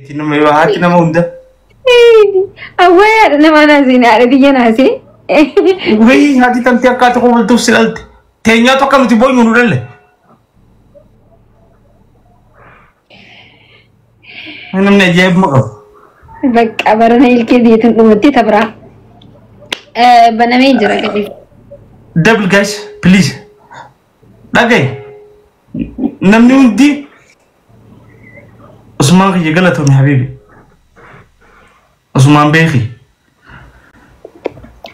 Nama yoo haati nama hunda. Awwaa haadha namaa naasee haadha biyya naasee. Wayii haati tamtee akka ati kofaltuuf si dhalte. Teenyaatu akka nuti boo'inu nu dhalle. Namni ajaa'ibuma qaba. Bakka barana ilkee biyyattiin dhumattee tabraa. Banamee jira gadi. Double guys, please. Dhagaye. Namni hundi Usmaan kiyya galatoomi habiibi. Usmaan beeki.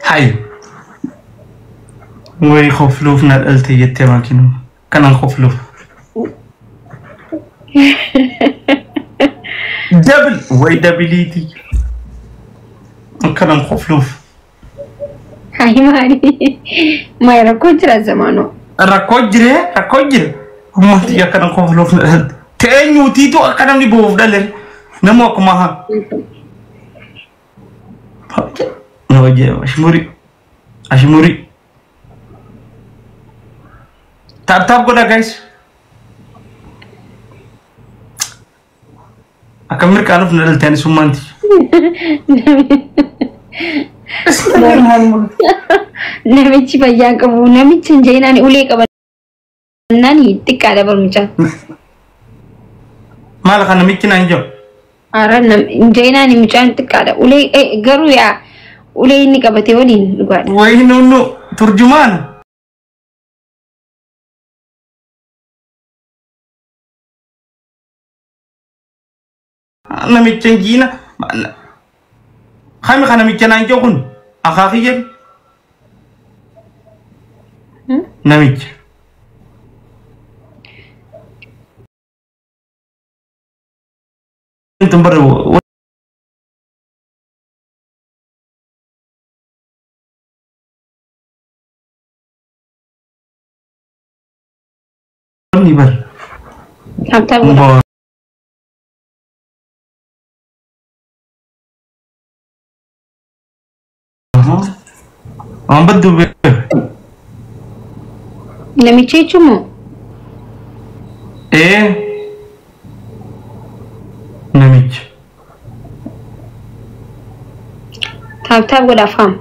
Hay. Way kofluuf na dhalte jettee makiinuma. Kanan kofluuf. Double. Way double Kanan kofluuf. Hayi maali? Maal rakkoo jira zamaanoo. Rakkoo jire rakkoo jire. Ummati akkanan kofluuf na dhalte. Teenyuutiitu akka namni boo'uuf dhale. Namuu akkuma haa. Nama ajaa'iba. Ashmurii. Ashmurii. Tap tap godha guys. Akka mirqaanuuf na dhalte ani summaanti. Namichi fayyaa qabu namichi hin jeenaan ulee qabannaan xiqqaadha barumsa. Maal kan namichi naan jiru? Ara hin jeenaan mucaan xiqqaadha. Ulee garuu yaa ulee inni qabate waliin dhugaadha. Wayi nunnu turjumaana. Namicha hin jiina. Kami kan namicha naan jiru kun akaakii jedhu. Namicha. Tun bara wanni bara. Tap tap godha. Waan badduu beeku. Namicha jechuun moo? Ee. Namicha. Tap tap godha faam.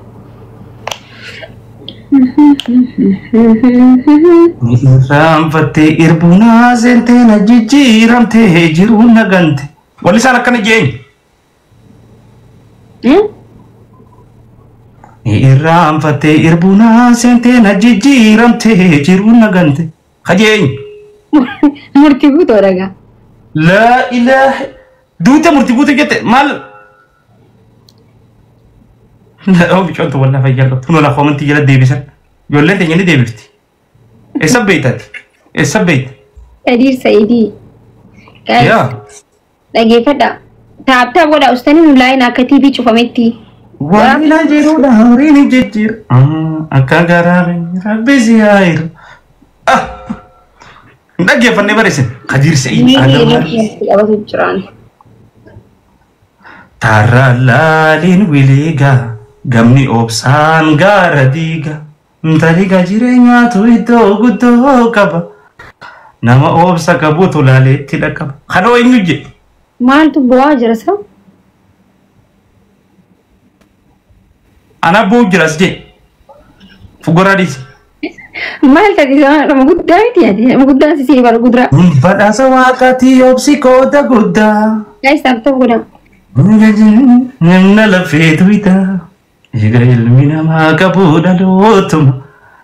Irraanfattee irbunaa seentee na jijjiiramtee jiruu na gante. Walli isaan akkana jeeni. Irraanfattee irbunaa seentee na jijjiiramtee jiruu na gante. Kajeeni. Murtii guutuu dhagaa. Laa ilaaha. Duute murtii guutuu jette maal? Bicoontu wallaa fayyaa qabdu. Kun olaa koomantii jala deebisan. Ijoolleen teenya ni deebifti. Eessa beeytati? Eessa beeyta? Sadiir Sa'idii. Yaa. Dhageeffadha. Tap tap godha ustaanii nu laayin akka TV cufametti. Waan na jiruudha horiin hin jijjiiru. Akka garaa rabbi si haa jiru. Hin dhaggeeffannee bareessin. Kadiir Sa'id Adam. Qabatu jiraan. Taarraa laaliin wiliigaa gamni obsaan gaara diiga. Taliga jireenyaatu iddoo guddoo qaba. Nama obsa qabutu laaleetti dhaqqaba. Kanoo eenyu jedhe? Maaltu bu'aa jira sa? Ana bu'u jiras jedhe. Fugoraa dhiisi. Maal taate nama guddaa miti ati nama guddaan si bara guduraa. Badhaasa waaqaatii obsi qooda guddaa. Guys tap tap godha. Namna lafee tuyita. Egaa ilmi namaa qabu dhalootuma.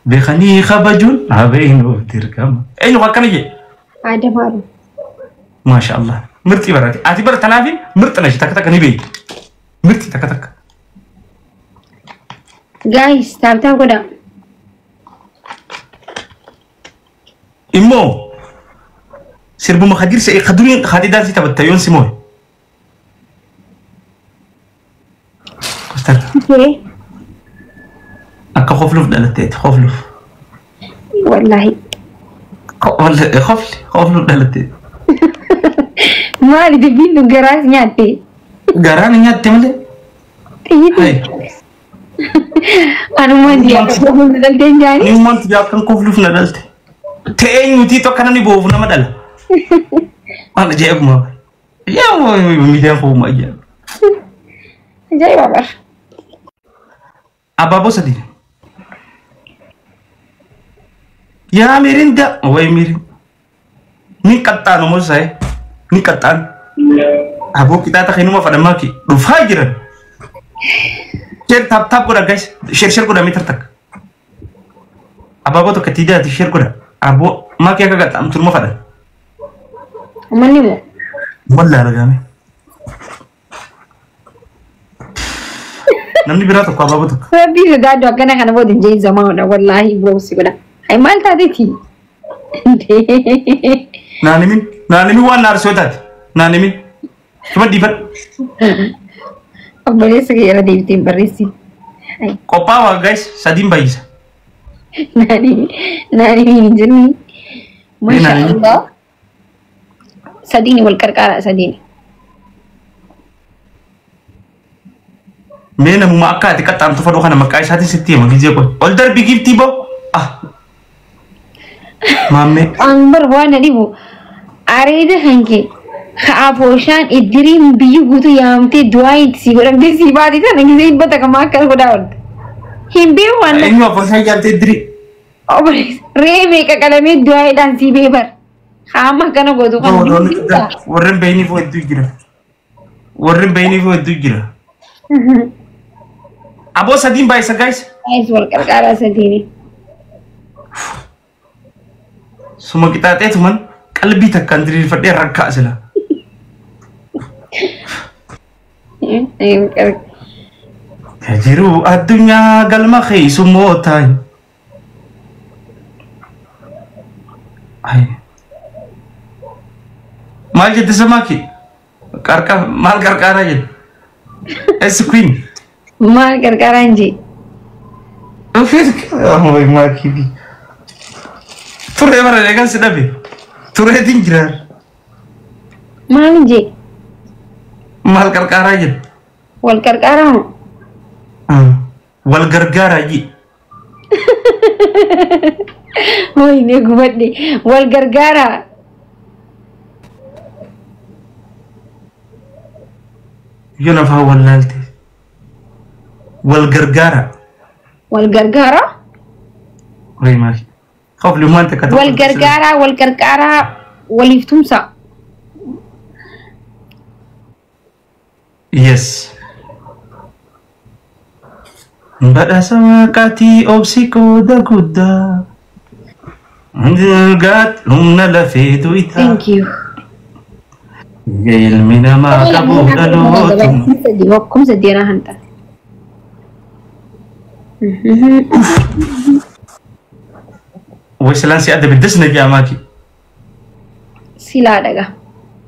Beekanii kabajuun habeenuuf dirqama. Eenyu akkana jedhe? Adamaaru. Maasha Allah. Mirxii barate. Ati bara tanaafi mirxi na takka takka ni beekti. Mirxii takka takka. Guys tap tap godha. Immoo sirbuma Khadir Sa'id Khaduriin Khadii daansii taphatta yoon si moo'e. Kostar. Akka kofluuf dhalatteeti kofluuf. Wallaahi. Kofli kofluuf dhalatteeti. Maali dubbiin tun garaas nyaatte? Garaan nyaatte malee. Xiyyitii. Anumaan ji'a akka kofluuf na dhalte hin jaani. Nimmaan tiyya akkan kofluuf na dhalte. Ta'eenyutii tokko namni boo'uuf nama dhala. Waan ajaa'ibuma. Yaa miidiyaan fo'uma ayyaa. Ajaa'iba bara. Abaaboo sadii. Yaa mirinda way mirin. Ni qaxxaanu moo sa'e ni qaxxaanu. Aboo qixaaxa kennuma fadhamaa ki dhufaa jiran. Share tap tap godha guys. Share share godha meetir takka. Abaaboo tokko itti jaati share godha. Aboo maakii akka qaxxaamtu numa fadhan. Uummanni moo? Wallaa argame. Namni biraa tokko abaaboo tokko. Rabbii sodaadhu akkana kana booda hin jeen zamaadha wallaahi boobsi godha. Hay maal taateeti? Naan himin naan himin waan naarsoo taate naan himin. Tuma dhiifadhu. Obboleessa kee irra deebitee hin barreessin. Qophaa'aa guys sadiin baay'isa. Naan himin hin jennee. Masha Naan himin. Allah. Sadiin wal qarqaara sadiin. Mee namuma akka ati qaxxaamtu fadhuu kana maqaa isaatiin sitti hima gizee qoy. Ol darbii giftii boo. Ah. Maammee. An bar waan na dhibu areeda kan kee ka'aafooshaan iddiriin biyyi guutuu yaamtee du'aa itti sii godhamtee sii baate sana gisee dhibba takka maa akkana godhaa oolte. Hin beeku waan na Eenyu afur jaaltee diri. obboleessa re'ee meeqa qalamee du'aayiidhaan sii bee bar. Qaama akkana gootu kana beektaa? Warreen beeyniif hedduu jira. Warreen beeyniif hedduu jira. Aboo sadiin baay'isa guys. Guys wal qarqaaraa sadiini. Suma qixaaxeetuman qalbii takkaan diriirfadhee rakkaa sila. Jiru addunyaa galma keessummoota. Maal jette samaaki? Qarqara maal qarqaaraa jette? S queen. Maal qarqaaraa hin jee? Maakii. Turee bara eegan si dhabe. Tureetiin jira. Maal hin jee? Maal qarqaaraa jette? Wal qarqaaraa moo? Wal gargaaraa jee. Wayne gubadhe wal gargaaraa. Yoo lafaa wallaalte. Wal gargaaraa. Wal gargaaraa? Wayi maali? Qofli takka tokko. Wal gargaaraa wal qarqaaraa waliif tumsa. Yes. Badhaasa waaqaatii obsi qooda guddaa. Gaat humna lafeetu itaa. Thank you. Ilmi namaa qabu dhaloota. Kumsa deeraa hanta. Wasilaan si adda biddasna jaamaaki. Silaa dhaga.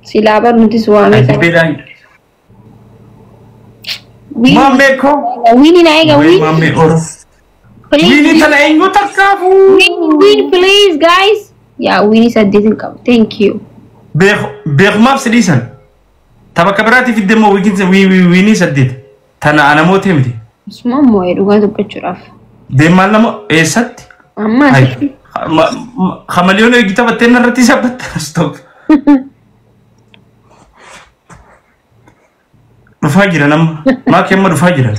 Silaa bar nuti waamee qaba. Adibbeedhaan. Maammee koo. Wiini na eega Wayi wiini. maammee oro. Please. Wiini tana eenyu takkaafuu? Win win please guys. Yaa wiini saddeet hin qabu. Thank you. Beekumaaf si dhiisan. Tapha kabiraatiif iddoo immoo wiinii saddeet. Tana anamoota miti. Isuma moo'ee dhugaa dubbachuudhaaf. Deemaan lama eessatti? Amma asitti. Kamaliyoon eegi taphattee narratti sabbatta. Stop. Dhufaa jira nama. Maakii amma dhufaa jira.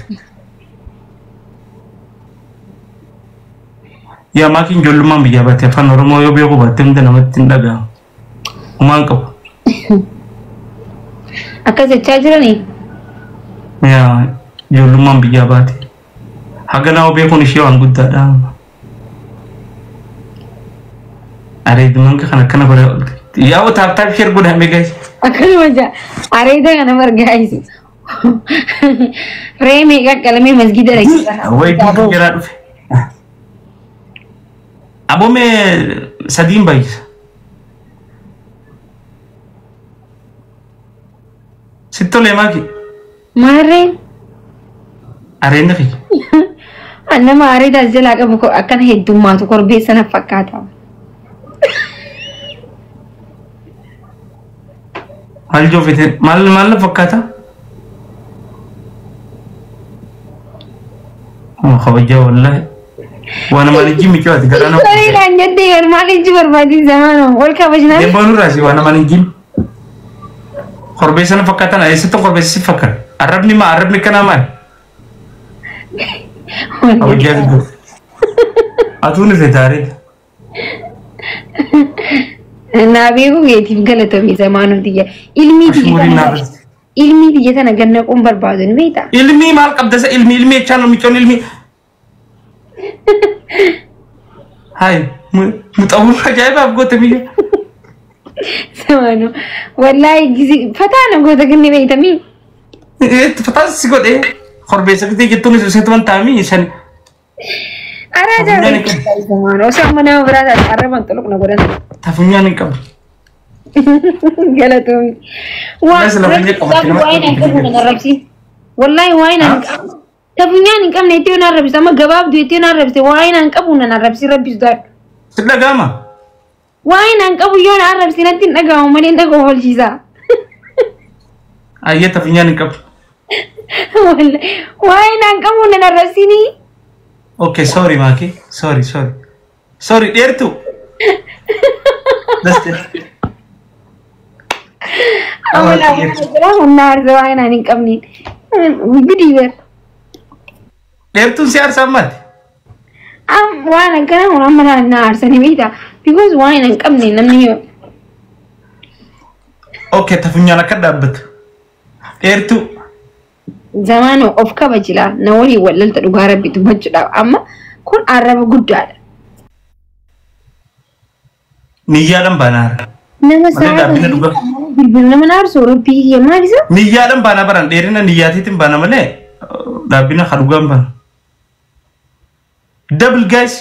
Yaa maakiin ijoollummaan biyyaa baate afaan Oromoo yoo beeku baatte hunda namatti hin dhaga'amu. Humaan qabu. Akkas jechaa jiranii? Yaa ijoollummaan biyyaa baate. Haga naa beekuun ishee waan guddaadha. Areedumaan kan akkana godhaa oolte. Yaa tap tap share godhame guys. Akkanuma jaa areeda kana bargaayis. Re'ee meeqa qalamee masgida dhaqee. Wayi duuka jaraa dhufe. Aboo mee sadiin baay'isa. Sitti tolee maaki? Maarreen Areedni kiyya. nama areeda as jalaa qabu akkana heddummaatu korbeessa na fakkaata. Maal joofite? Maal maal na fakkaata? Kabajaa wallaahi. Waan namaan ijji micooti garaa nama. Soriidhaan jettee kan maal ijji barbaadin zamaanoo wal kabajnaa. Deemboon irraasi waan namaan ijjiin. Korbeessa na fakkaatan eessatti korbeessa si fakkaata? Arrabni maa arrabni kanaa maali? Abijjaa gidduu. Atuu ni feetaaree. Naa beeku keetiif galatoomi zamaanuu tiyya. Ilmii tiyya Ashmuuriin tana naa ilmii tiyya tana gannaquun barbaadu ni beektaa? Ilmii maal qabda isa ilmii ilmii jechaan micoon ilmii. Hai muxawwur ajaa'ibaaf goote biyya. Zamaanuu wallaahi gizi fataa na goota ganni beektamii? Fataan si godhee korbeessa kitee jettuun iseetu waan ta'amii san. Araa jaalladha zamaanuu osoo amma nama biraa taate arraban xuluq na godhan. Tafunyaan hin qabu. Galatoomi. Waan Wallahi sila funyee qabatte nama waa'ee hin qabu nan arrabsi. Wallaahi waa'ee hin qabu. Tafunyaan hin qabne itti na arrabsi amma gabaabduu itti na arrabsi waa'ee hin qabu nan arrabsi rabbis daadhu. Si dhaga'ama. Waa'ee hin qabu yoo na arrabsi natti hin dhaga'amu malee hin dhaga'u oolchiisa. Ayyee tafunyaan hin qabu. Waa'ee hin qabu nan arrabsini. Okay, sorry Maki. Sorry, sorry. Sorry, dheertu. Daste. Amma laa humna aarsa waa'ee hin qabne. Gudii ber. Dheertuun si aarsa ammaati. Waan akkana kun amma na aarsanii beektaa? Because waa'ee hin qabne namni yoo. Okay, tafunyaan akka dhaabbatu. Dheertuu. Zamaana of kabajila na waliin wallalta dhugaa rabbi dubbachuudhaaf amma kun arraba guddaadha. Niyyaadhaan baanaa hara. Nama Malee sa'a dhaabbina dhugaa. bilbila nama aarsu rabbii kiyya maal isa? Niyyaadhaan baanaa baran dheerina niyyaatiitiin baana malee dhaabbina ka dhugaan baana. Double guys.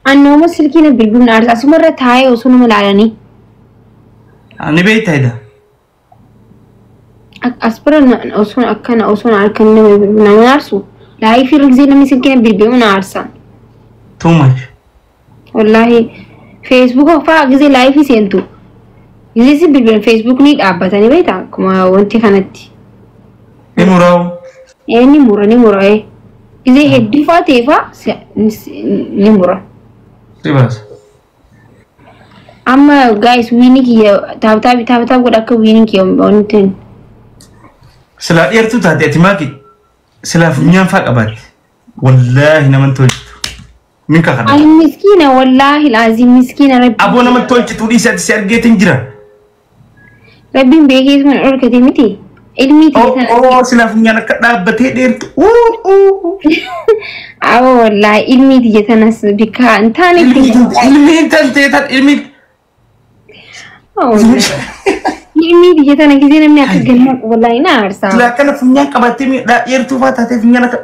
Annooma silkii na bilbilu na aarsa asumarra taa'ee osoo nama laalanii. Ni beektaa ida. As bira osoo akkana osoo harkan nama bilbilu nama aarsu laayifii irra gisee namni silkii na bilbilu na aarsa. Too much. Wallaahi feesbuuka fa'aa gisee laayifii seentu. Gisee si bilbilan feesbuuk ni dhaabbatanii beektaa akkuma wanti kanatti. Ni muraa'u. Ee ni mura ni mura ee. Gisee hedduu fa'aa ta'e fa'aa ni mura. Si baasa. Amma guys wiini kiyya tap tap tap tap godha akka wiini kiyya wanti Silaa dheertuu taate ati maaki silaa funyaan faa qabaatte. Wallaahi naman tolchitu. Min kakadha. Ani miskiina wallaahi laazim miskiina rabbi. Aboo nama tolchitu dhiisi ati si argeetin jira. Rabbiin beekee sun dhorkate miti. Ilmii tiyya tana. Oo silaa funyaan akka dhaabbatee dheertu. Uu. Awwa wallaahi ilmii tiyya tanas bikka hin taane. Ilmiin tantee tan ilmiin. Ilmii tiyya tana gisee namni akka galmaa wallaahi na aarsa. Silaa akkana funyaan qabattee dheertuu faa taatee funyaan akka.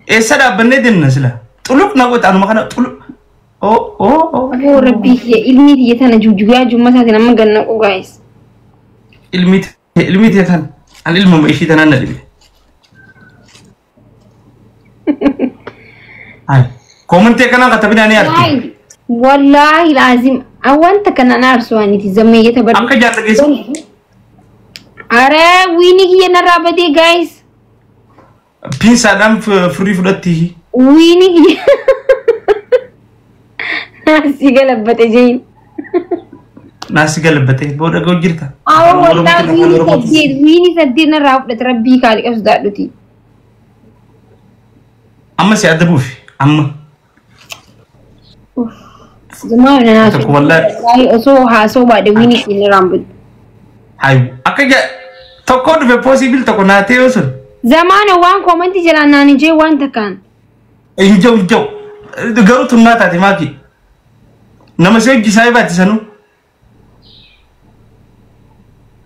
Eessa dhaabbannee deemna sila? Xuluq na godha anuma kana xuluq. Oo oo oo. Aboo rabbii kiyya ilmii tiyya tana jujjugaa jumma isaatiin amma gannaqu guys. Ilmii ilmii tiyya tan an ilmuma ishii tanaan na dhibe. Hai. Koomentee kanaan katabinaa ni arti. Wallaahi laazim wanta kana na aarsu aniti zammeeyyata bar. Akka jaalladheessu. Are wiini kiyya narraa badee guys. Piinsaadhaan furii fudhatti. Wiini kiyya. Naasii galabbate jeen. Naasii galabbate booda ga'u jirta. Awwa wallaahi wiini saddeet narraa fudhate rabbii kaali qabsu daadhuti. Amma si adda buufi amma. Zamaana naasuu. Tokko wallaahi. Osoo haasoo baadhe wiini kiyya narraa hin Hayi akka tokko dhufe possible tokko naatee yoo sun. Zamaana waan koomantii jalaan naan ijee waan takkaan. Hin jiru hin jiru garuu tunnaa taate maaki. Nama si hojii saayibaati sanuu.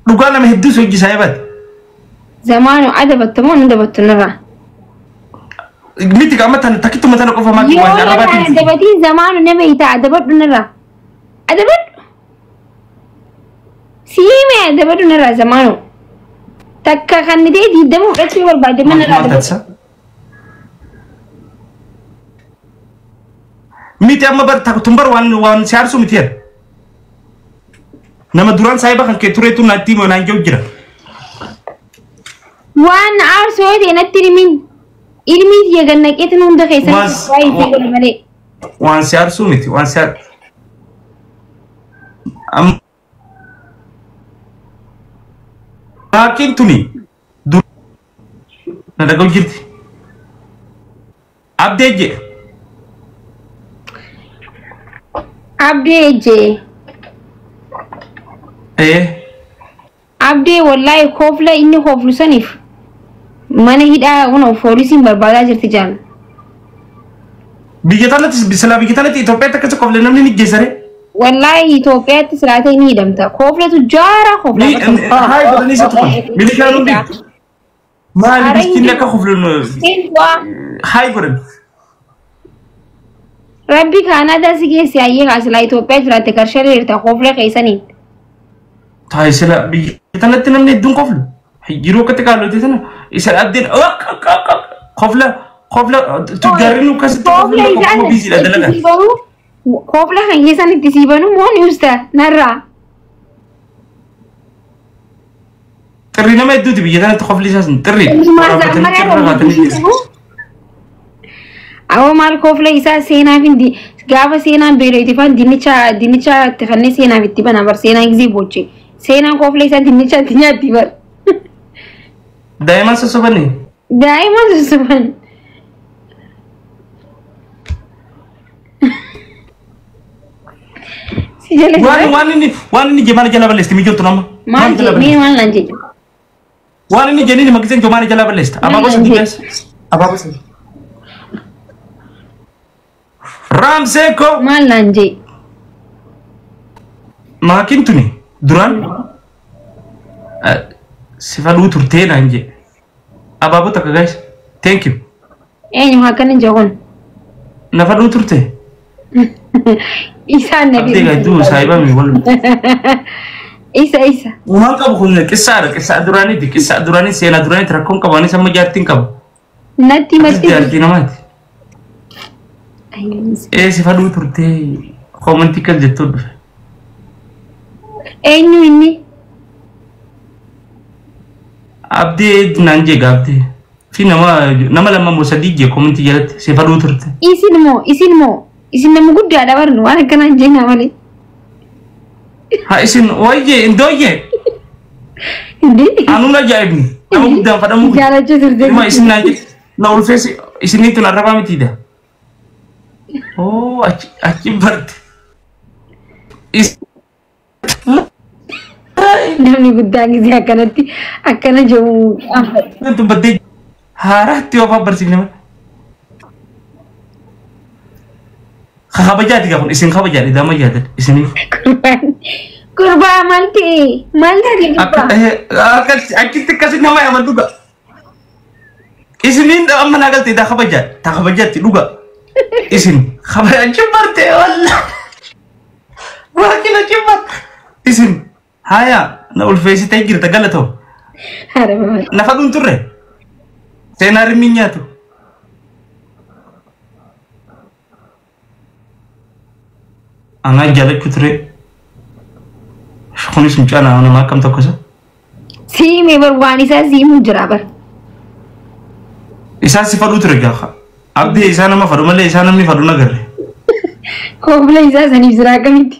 Dhugaa nama hedduu si hojii saayibaati. Zamaana adabattu moo adabattu narraa? Miti qaama tana takkituma tana qofa maaki Yoo waan narraa arabaatiin. adabatiin zamaana nama hiitaa adabadhu narraa. Adabadhu. Siime adabadhu narraa zamaana. Takka kan ta'e diidama fudhachuu barbaade mana narraa adabadhu. Miti amma bar tun bar waan waan si aarsu miti jedha. Nama duraan saayiba kan kee tureetu natti hime naan jiru jira. Waan aarsu yoo ta'e natti himin. Ilmii tiyya gannaqeetiin hunda keessatti waa'ee isii godhe malee. Waan si aarsuu miti waan si aarsu. Maakiin tuni dur na dhaga'u jirti. Abdee jedhe. Abdee jee. Ee. Abdee wallaahi koofla inni kooflu saniif mana hidhaa kun poolisiin barbaadaa jirti jaan. Biyya tanatti silaa biyya tanatti Itoophiyaatti akkasa kofle namni ni geessare. Wallaahi Itoophiyaatti silaatee ni hidhamta. Kooflatu jaara koofla. Haa godhanii isa tuqan. Milishaan hundi. Maali miskiinni akka koflu haa godhan. Rabbi Kaanaadaa si geesse hayyee kaa silaa Itoophiyaa jiraatte karshalee jirta koofla keessaniin. Taa'ee sila biyya tanatti namni hedduun koflu. Yeroo akkatti qaallotee sana isa abdiin kofla kofla tuggaarri akkasitti Koofla isaan biiziidha dalagaa. itti sii banuu koofla kan keessan itti sii banuu moo ni usta narraa. Xirri nama hedduuti biyya tanatti kofli isaas xirri. Awwa maal koofla isaa seenaaf hindi gaafa seenaan beelooyti faan dinnicha dinnicha itti kannee seenaaf itti bana bar seenaan gisee booche seenaan koofla isaa dinnicha itti nyaatti bar. Daa'imman sossobanii. Daa'imman sossoban. Si jala Waan waan inni waan inni jemaana jala balleesti mijooltu nama. maal jee mee maal naan jee. Waan inni jenini makiseen jomaana jala balleesta. Abaaboo sadii keessa. Abaaboo sadii. Raamsee koo. Maal naan jee. Maakiin tuni duraan si fadhuu turtee naan jee. Abaaboo takka guys. Thank you. Eenyu akkana jee kun. Na fadhuu turte. Isaan na Abdee gadduu saayibaa mi wal. Isa isa. Waan qabu kun qissaadha. Qissaa duraaniiti. Qissaa duraanii seenaa duraaniiti rakkoon qabu anis amma jaartiin qabu. Natti Atis matti. jaartii namaati. Ee si fadhuu turtee koomantii kan jettuu dhufe. Eenyu inni? Abdee naan jee gaabdee. Fi nama nama lama moo sadii jee koomantii jalatti si fadhuu turte. Isin moo isin moo isin nama guddaadha barnu waan akkanaan jeenaa malee. Ha isin wayyee indooyyee Indee. anuun ajaa'ibni nama guddaan fadhamuu. Jaalachuu turte. Ilma isin naan jee na ulfeessi isiniitu na arrabaa mitiidha. Oo achi achi barte. Namni guddaan gisee akkanatti akkana jedhu aanfadha. Tun baddee haaraatti oofaa barsiifne malee. Kabajaati kun isin kabajaadha idaama yaadan isiniif. Gurbaan gurbaa maal ta'e maal taate gurbaa? Akka achitti akkasi nama yaman dhuga. Isiniin amma naa galte daa kabajaadha taa kabajaatti dhuga. Isin kabaja achi barte walla. Waaqni achi barte. Isin haya na ulfeessitee jirta galatoo. Haara maal. Na fadhuun turre. Seenaa rimmiin nyaatu. Anaa jaalachuu ture. Kunis mucaa nama akkam tokko isa. Siimee bar waan isaa siimuu jira bar. Isaan si fadhuu ture gaafa. Abdii isaa nama fadhu malee isaa namni fadhu nagarre. Koofla isaa saniif jira akkamitti.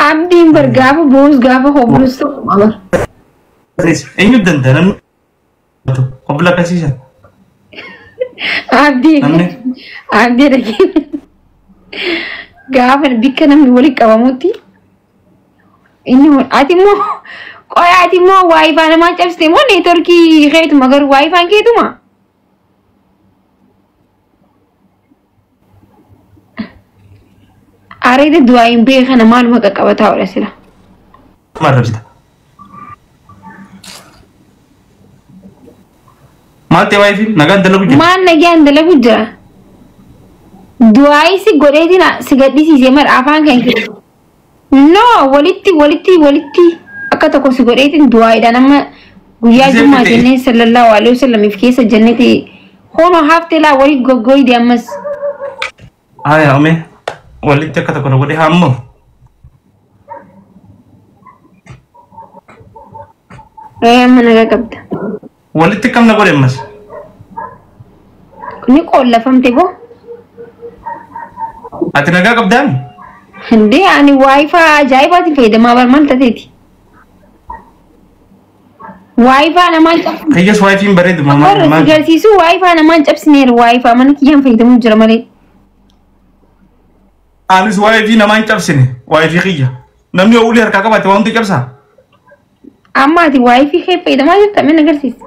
Abdiin bar gaafa boos gaafa hoblus tokkuma bar. Eenyu danda'a namni hobla akkasiisa. Abdii Namni abdii dhagee gaafa bikka namni walitti qabamutti inni ati immoo qoya ati immoo waayifaa namaa cabsite moo neetworkii keetuma garuu waayifaan keetuma. Areeda du'aa hin beekana maaluma qaqqabataa ola sila. maal rabsita. Maal ta'e waayifiin nagaan dalagu jira. Maal nagaan dalagu jira? Du'aa si godheetiin si gadhisiise mara afaan kan kee. No walitti walitti walitti akka tokko si godheetiin du'aadhaan amma guyyaa Gisee jumaa fite. jennee sallallahu alaihi wasallamiif keessa jenneti hono haftee laa walii goggoyde ammas. Haya ome walitti akka tokko na godhe haa ammoo. Ee amma nagaa qabda. Walitti akkam na godhe ammas. Ni qoollafamte boo. Ati nagaa qabdaami? Hindee ani WiFi ajaa'ibaatiin fayyadamaa bar maal tateeti? WiFi namaan cabsine. Kiyyas WiFiin bareedu maal Warra si maal. garsiisu WiFi namaan cabsineera, WiFi mana kiyyaan fayyadamuu jira malee. Anis WiFi namaan cabsine, WiFi kiyya. Namni yoo ulee harkaa qabaate waan hundi cabsaa. Amma ati WiFi kee fayyadamaa jirta, mee na agarsiisi.